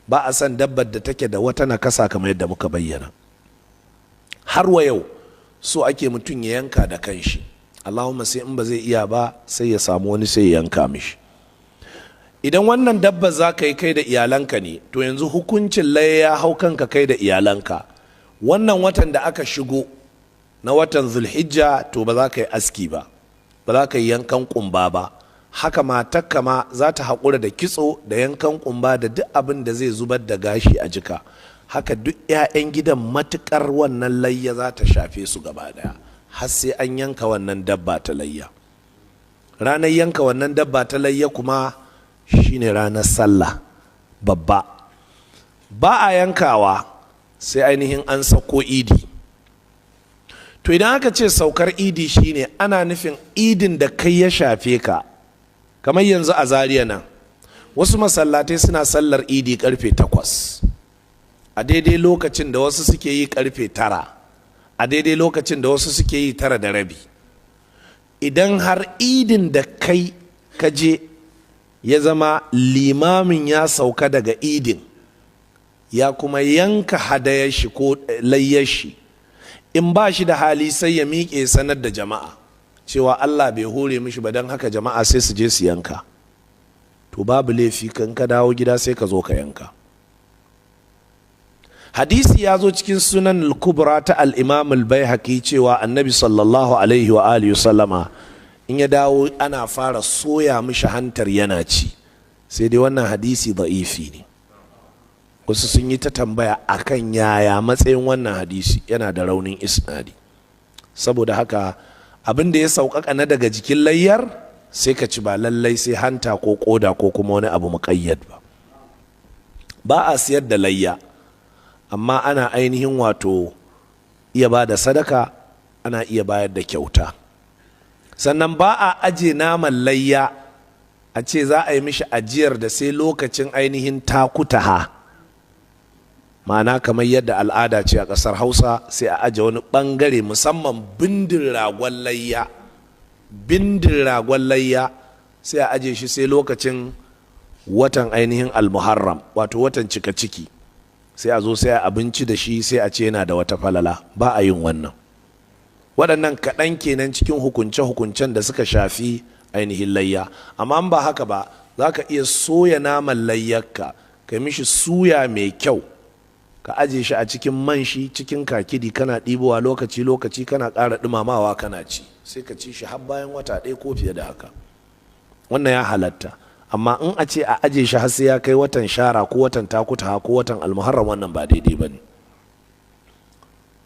Ba a son dabbar da take da wata nakasa kamar yadda muka bayyana. Har wa yau, so ake mutum ya yanka da kanshi. Allahumma sai in ba zai iya ba, sai ya samu wani sai ya yanka mishi. Idan wannan dabba za ka yi kai da iyalanka ne, to yanzu hukuncin layya ya hau kanka kai da iyalanka. Wannan watan da aka shigo na watan Zulhijja, to ba za ka yi aski ba, ba za ka yi yankan kumba ba. Haka matakka ma za ta haƙura da kitso da yankan kumba da duk abin da zai zubar da gashi a jika. Haka duk 'ya'yan gidan, matuƙar wannan layya za ta shafe su gaba ɗaya har sai an yanka wannan dabba ta layya. Ranar yanka wannan dabba ta layya kuma shine ranar Sallah babba. Ba a yankawa sai ainihin an sauko Idi. To idan aka ce saukar Idi, shine ana nufin Idin da kai ya shafe ka. Kamar yanzu a Zaria nan, wasu masallatai suna sallar Idi karfe 8, a daidai lokacin da wasu suke yi karfe 9, a daidai lokacin da wasu suke yi 9:30. Idan har Idin da kai ka je ya zama limamin ya sauka daga Idin, ya kuma yanka hadayar shi ko layyar shi, in ba shi da hali sai ya miƙe sanar da jama'a cewa Allah bai hore mishi ba, don haka jama'a sai su je su yanka. To babu laifi, kan ka dawo gida sai ka zo ka yanka. Hadisi ya zo cikin Sunan al-Kubra ta al-Imam al-Baihaqi cewa Annabi sallallahu alaihi wa alihi sallama in ya dawo ana fara soya mishi hantar yana ci. Sai dai wannan hadisi da'ifi ne. Wasu sun yi ta tambaya akan yaya matsayin wannan hadisi. Yana da raunin isnadi. Saboda haka abin da ya sauƙaƙa na daga jikin layyar sai ka ci, ba lallai sai hanta ko koda ko kuma wani abu muƙayyad ba. Ba a siyar da layya, amma ana ainihin wato iya ba da sadaka, ana iya bayar da kyauta. Sannan ba a aje naman layya a ce za a yi mishi ajiyar da sai lokacin ainihin takutaha. Ma'ana, kamar yadda al'ada ce a ƙasar Hausa, sai a aje wani ɓangare, musamman bindin ragon layya. Bindin ragon layya sai a aje shi sai lokacin watan ainihin Almuharram, wato watan cika ciki, sai a zo sai a abinci da shi, sai a ce yana da wata falala. Ba a yin wannan. Waɗannan kaɗan kenan cikin hukunce-hukuncen da suka shafi ainihin layya. Amma ba haka ba, za ka iya soya naman layyarka, ka mishi suya mai kyau, ka aje shi a cikin man shi cikin kakidi, kana ɗibowa lokaci-lokaci, kana ƙara ɗumamawa kana ci, sai ka ci shi har bayan wata 1 ko fiye da haka. Wannan ya halatta. Amma in a ce a aje shi har sai ya kai watan shara ko watan takutaha ko watan Almuharram, wannan ba daidai ba ne.